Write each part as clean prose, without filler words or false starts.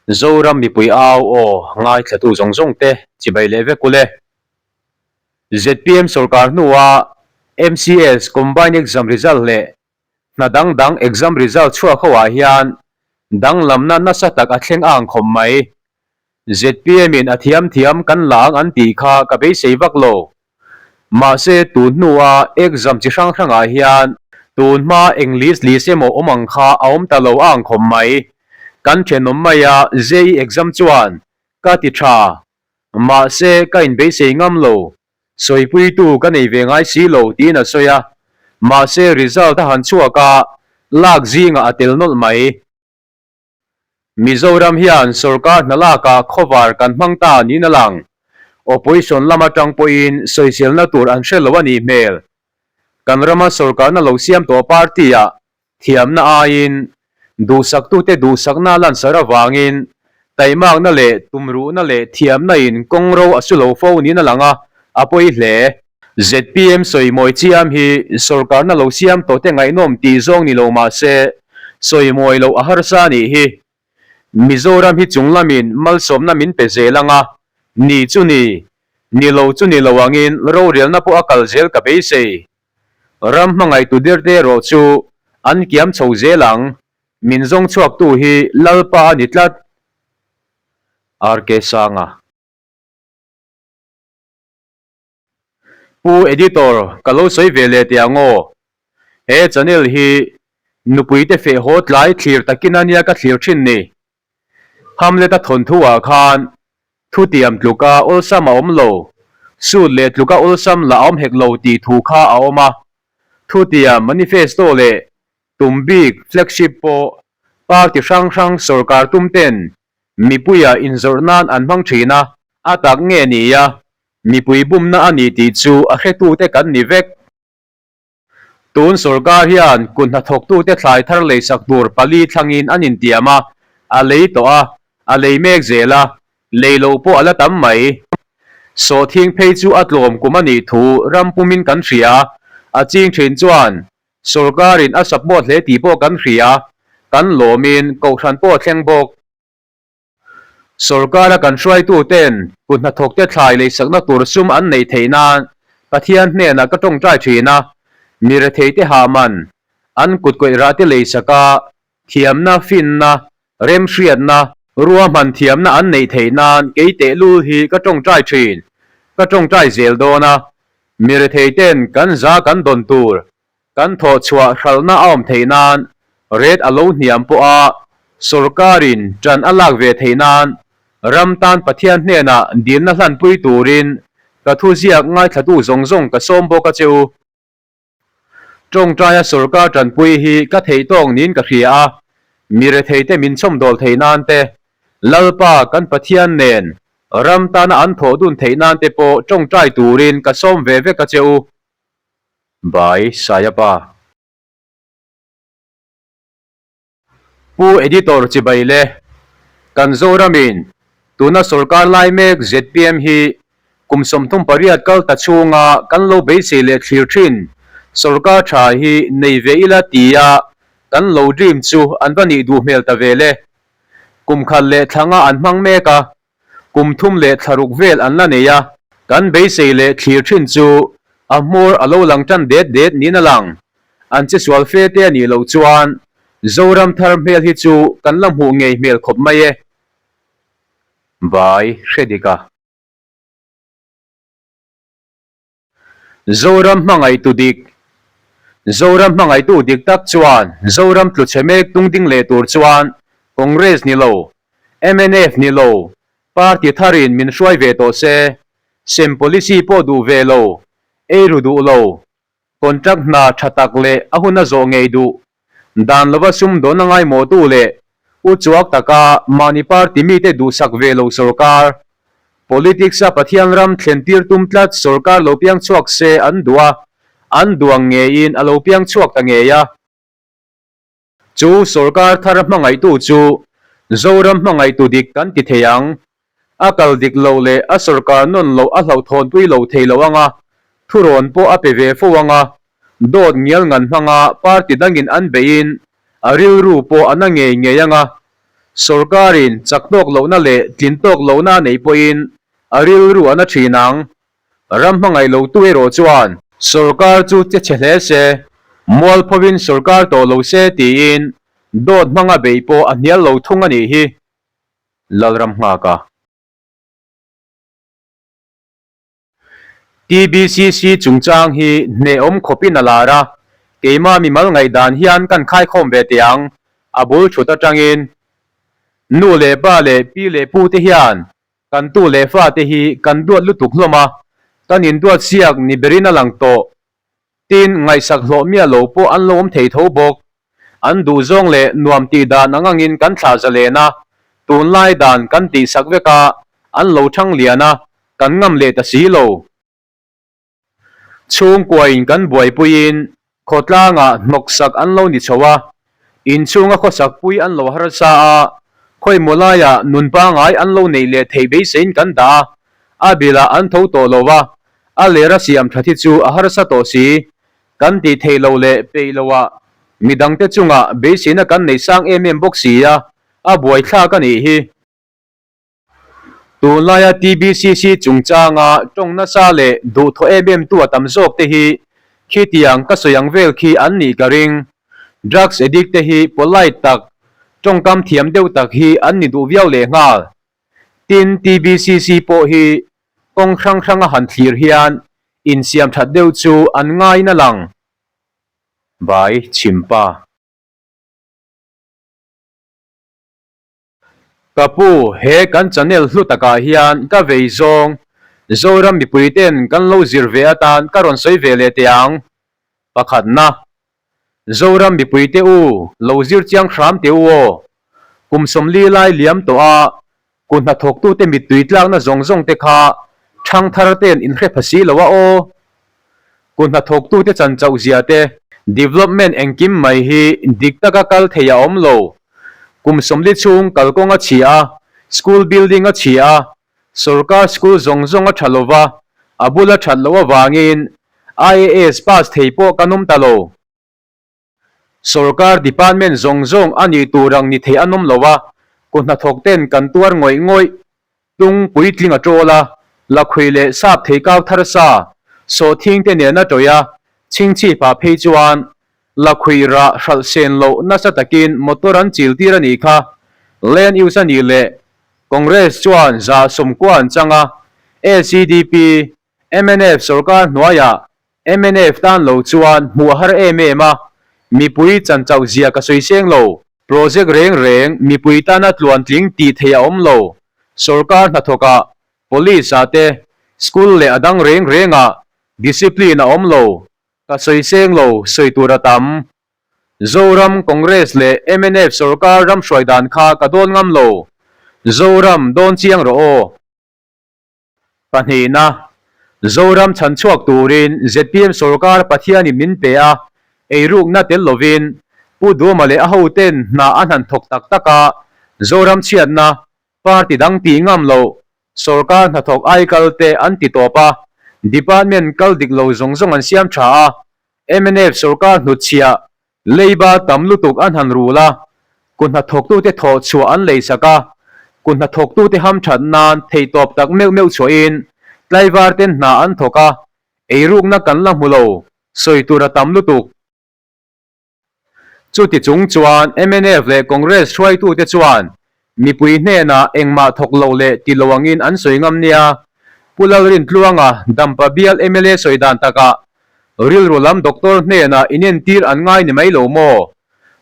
Zoram mipui au aw ngaithlatu zawng zawng te chibai leh vek ule. Zpm sorkar hnua MCS Combined Exam result leh hna dang dang exam result chhuak ho ah hian danglamna nasa tak a thleng ang khawp mai. Zpm in a thiam thiam kan la ang an tih kha ka beisei vak lo. Mahse tun hnua exam chi hrang hrangah hian tun hma eng list list emaw awm ang kha a awm ta lo ang khawp mai. Kan thenawm maia JE exam chuan ka ti tha. Mahse ka inbeisei ngam lo. Sawipuitu ka nei ve ngai si lo tiin a sawi a. Mahse result a han chhuak a, lak zingah a tel nawlh mai. Mizoram hian sorkar hna lakah khawvar kan hmang ta niin a lang. Opposition lam atang pawhin sawiselna tur an hre lo a nih hmel. Kan rama sorkarna lo siam tawh party-ah thiamna aiin duhsaktute duhsakna lansar avangin taimakna leh tumruhna leh thiamna in kawngro a su lo fo niin a lang a, a pawi hle. Zpm sawimawi chiam hi sorkarna lo siam tawh te ngaihnawm tih zawng ni lo mah se, sawimawi loh a harsa a nih hi. Mizoram hi chung lamin malsawmna min pe zel ang a, ni chu ni, ni lo chu ni lo angin rorelna pawh a kal zel ka beisei. Ram hmangaihtu dirte erawh chu an kiam chho zel ang, min zawng chhuaktu hi Lalpa a ni tlat. RK Sanga. Pu Editor, ka lo sawi ve leh teh ang aw. He channel hi nupui te feh haw tlai thlir takin a nia ka thlir thin ni. Hamlet-a thawnthu ah khan thutiam tluka awlsam a awm lo, sut leh tluka awlsam la a awm hek lo tih thu kha a awm a. Thutiam manifesto leh tum bik flagship pawh party hrang hrang sorkar tum ten mipuia inzawrh nan an hmang thin a, a tak nge ni a, mipui bumna a ni tih chu a hretute kan ni vek. Tun sorkar hian kut hnathawktute thlai thar leisak tur pali thlangin an intiam a, a lei tawh a, a lei mek zel a, lei lo pawh a la tam mai. Sawhthing phei chu a tlawm kum a nih thu ram pumin kan hria, a ching thin chuan sorkarin a support hle tih pawh kan hria, kan lawmin kohhran pawh a thleng bawk. Sorkara kan hruaituten kut hnathawkte thlai leisakna tur sum an neih theih nan Pathian hnenah ka tawngtai thin a, mi retheite hah man, an kutkawih rahte leisaka thiamna, finna, remhriatna, ruahman thiamna an neih theih nan kei tehlul hi ka tawngtai thin, ka tawngtai zel dawn a, mi retheiten kan za kan dawn tur Kan thawh chhuah hralhna a awm theih nan rate a lo hniam pawh a, sorkarin ṭan a lak ve theih nan ram tan Pathian hnenah dilna hlanpui turin ka thuziak ngaithlatu zawng zawng ka sawm bawk a che u. Tawngtaia sorkar ṭanpui hi ka theih tawk niin ka hria a, mi retheite min chhawmdawl theih nan te, Lalpa kan Pathian nen ram tana an thawh dun theih nan te pawh tawngtai turin ka sawm ve vek a che u. By Sayapa. Pu Editor Chibai le, kan Zoramin tuna sorkar lai mek zpm hi kum 38 kal ta chhunga kan lo beisei leh thlir thin sorkar tha hi nei ve ila tia kan lo dream chu an va nih duh hmel ta ve le. Kum khat leh thlanga an hmang mek a, Kum thum leh thla ruk vel an la nei a, kan beisei leh thlir thin chu a hmawr a lo lang tan det det niin a lang. An che sual fe te a nih loh chuan Zoram thar hmel hi chu kan la hmuh ngei hmel khawp mai e. Bai hre dik a. Zoram hmangaihtu dik Zoram hmangaihtu dik tak chuan Zoram tlu chhe mek tung ding leh tur chuan Congress ni lo, mnf ni lo, party tharin min hruai ve tawh se, sem policy pawh duh ve lo, eiru duh lo, contract hna tha tak leh a hun a zawh ngei duh Dan lova sumdawn a ngaimawhtu leh uchuak taka mahni party mite duhsak ve lo sorkar, politics-a Pathian ram thlentir tum tlat sorkar lo piang chhuak se an duh a, an duh ang ngeiin a lo piang chhuak ta ngei a. Chu sorkar thar hmangaihtu chu Zoram hmangaihtu dik kan ti thei ang. A kal dik loh leh a sorkar nawn loh a hlauhthawnpui lo thei lo ang a, thurawn pawh a pe ve fo ang a, dawt ngial ngan hmanga party dangin an beihin a rilru pawh a na ngei ngei ang a. Sorkarin chak tawk lohna leh tlin tawk lohna a neih pawhin a rilru a na thin ang. Ram hmangaih lotu erawh chuan sorkar chu che chhe hle se, mualphovin sorkar tawh lo se tiin dawt hmanga beih pawh a hnial lo thung a nih hi. Lalram nghak a. TBCC chungchang hi hnehawm khawpin a lar a, keimah mimal ngaihdan hian kan khaikhawm ve teh ang, a bul thut atangin. Nu leh pa leh pi leh pu te hian kan tu leh fa te hi kan duat lutuk hlawm a, kan induat siak ni berin a lang tawh. Tin, ngaihsak hlawh miah lo pawh an lo awm thei tho bawk. An duhzawng leh nuam tih dan ang angin kan thlah zalen a, tunlai dan kan tihsak vek a, an lo thang lian a, kan ngam leh ta si lo. Chhungkuain kan buaipuiin khawtlangah hnawksak an lo ni chho a, inchhunga khawsakpui an lo harsa a, khawimaw laiah nun pangngai an lo neih leh theih beiseiin kan dah a, a bilah an tho tawh lo a, a lera siam that hi chu a harsa tawh si. Kan tih theih loh leh peih loah midangte chungah beiseina kan nei sang em em bawk si a, a buaithlak a nih hi. Tunlaia TBCC chungchanga tawng nasa leh duhthawh em em tu a tam zawk te hi khitiang ka sawi ang vel khi an nih ka ring. Drugs addict te hi polite tak, tawngkam thiam deuh tak hi an ni duh viau lehnghal. Tin, TBCC pawh hi kawng hrang hranga han thlir hian insiam that deuh chu an ngaiin a lang. Bai Chhimpa. Ka pu, he kan channel hlu takah hian ka vei zawng Zoram mipui ten kan lo zir ve atan ka rawn sawi ve leh teh ang. Pakhatna, Zoram mipui te u, lo zir chiang hram teh u aw. Kum 40 lai liam tawh a, Ku hnathawktute mittui tlakna zawng zawng te kha ṭhangthar te'n inhre pha si lo a aw. Ku hnathawktute chan chauh zia te, development engkim mai hi dik taka kal thei a awm lo. Kum 40 chhung kalkawng a chhia a, school building a chhia a, sorkar school zawng zawng a ṭha lo va, a bula ṭhat loh avangin IAS pass thei pawh kan awm ta lo. Sorkar department zawng zawng a nih tur ang ni thei an awm lo a, ku hnathawk ten kan tuar ngawih ngawih. Tung puitling a tawl a, lakhuih leh sap thei kau thar sa, sawhthing te nen a tawih a, chhingchhip ah phei chuan lakhuih rah hralh sen loh nasa takin motor an chil tir a nih kha. Land use a nih leh Congress chuan 90% an chang a, ACDP, mnf sorkar hnuaiah Mnf tan lo chuan hmuh a har em em a, mipui chan chauh zia ka sawi seng lo. Project reng reng mipui tana tluantling tih theih a awm lo. Sorkar hnathawkah, Police ah te, school leh a dang reng rengah discipline a awm lo. Ka sawi seng lo, sawi tur a tam. Zoram Congress leh mnf sorkar ram hruai dan kha ka dawn ngam lo. Zoram dawn chiang rawh aw. Pahnihna, Zoram chhan chhuak turin zpm sorkar Pathianin min pe a, eirukna tel lovin Pu Duhoma leh a hoten hna an han thawk tak tak a, Zoram chhiatna, party dang tih ngam loh, sorkar hnathawk aikal te an ti tawp a, department kal dik lo zawng zawng an siam tha a, mnf sorkar hnutchhiah Leiba tam lutuk an han rul a, ku hnathawktute thawh chhuah an leisak a, ku hnathawktute hamthat nan theihtawp tak meuh meuh chhuahin tlaivar ten hna an thawk a, eirukna kan la hmu lo, sawi tur a tam lutuk. Chuti chung chuan mnf leh Congress hruaitute chuan Mipui hnenah engmah thawk lo leh ti lo angin an sawi ngam nia. Pu Lalrintluanga Dampa bial mla sawi dan takah rilru lam doctor hnenah inentir an ngai ni mai lo maw?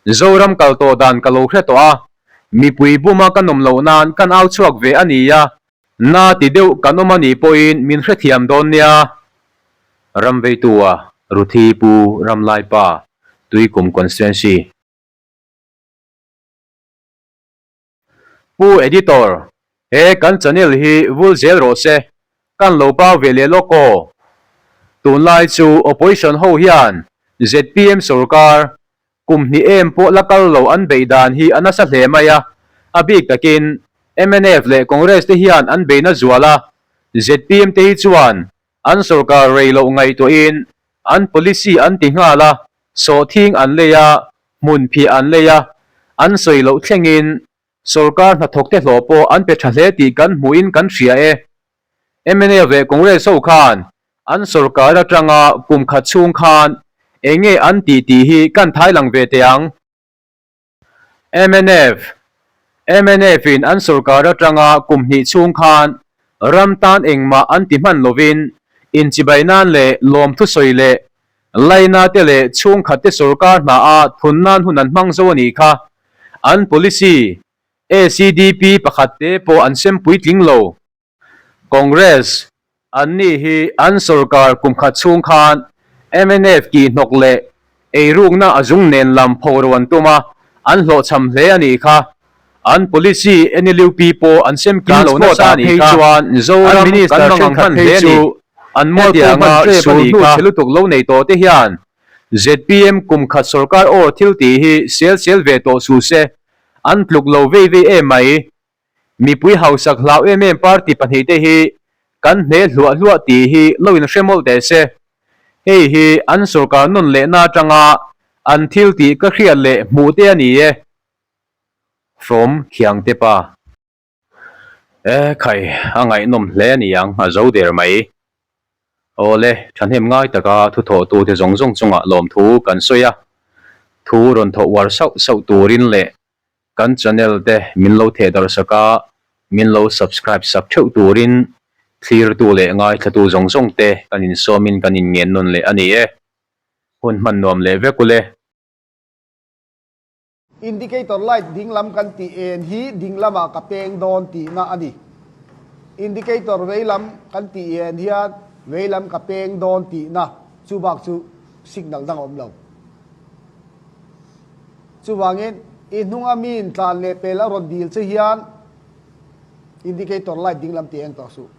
Zoram kal tawh dan ka lo hre tawh a, mipui buma ka nawm loh nan kan au chhuak ve a nia, na ti deuh kan awm a nih pawhin min hrethiam dawn nia. Ramveitua Ruthi Pu Ramlaipa Tuikum Constituency. Pu Editor, he kan channel hi vul zel rawh se, kan lo pau ve leh lawk aw. Tunlai chu opposition ho hian zpm sorkar kum hnih em pawh la kal lo an beih dan hi a nasa hle mai a, a bik takin mnf leh Congress te hian an beihna zual a, zpm te hi chuan an sorkar rei loh ngaihtuahin an policy an ti nghal a, sawhthing an lei a, hmunphiah an lei a, an sawi loh thlengin. Sorkar hnathawkte hlawh pawh an pe tha hle tih kan hmuhin kan hria e. Mnf leh Congress ho khan an sorkar atanga kum khat chhung khan eng nge an tih tih hi kan thai lang ve teh ang. Mnf mnf in an sorkar atanga kum hnih chhung khan ram tan engmah an ti hman lovin inchibai nan leh lawmthu sawi leh laina te leh chhungkhat te sorkar hna a thun nan hun an hmang zo a nih kha. An policy ACDP pakhat te pawh an sem puitling lo. Congress, An ni hi an sorkar kum khat chhung khan mnf kih hnawk leh eirukna a zung nen lam phoro an tum a, an hlawhchham hle a nih kha. An policy NLUP pawh an sem kim lo nasa a nih kha. An minister thenkhat phei chu an mualpho hman tep a nih kha. Chhe lutuk lo nei tawh te hian zpm kum khat sorkar aw thil tih hi sel sel ve tawh suh se, an tluk lo vei vei em mai. Mipui hausak hlau em em party pahnihte hi kan hne hluah hluah tih hi lo in hre mawlh teh se. Hei hi an sorkar nawn lehna atanga an thil tih ka hriat leh hmuh te a ni e. From Khiangte pa. E khai, a ngaihnawm hle a ni ang, a zo der mai. Awle, thahnem ngai taka thu thawhtute zawng zawng chungah lawmthu kan sawi a, thu rawn thawh uar sauh sauh turin leh Kan channel te min lo theh darh sak a, min lo subscribe sak theuh turin thlirtu leh ngaithlatu zawng zawng te kan insawmin kan inngen nawn leh a ni e. Hun hman nuam leh vek ule. Indicator light dinglam kan tih en hi dinglamah ka peng dawn tihna a ni. Indicator veilam kan tih en hian veilam ka peng dawn tihna, chubak chu signal dang a awm lo. Chuvangin, i hnunga miin tlan leh pel a rawn dil che hian indicator light dinglam tih eng tawh suh.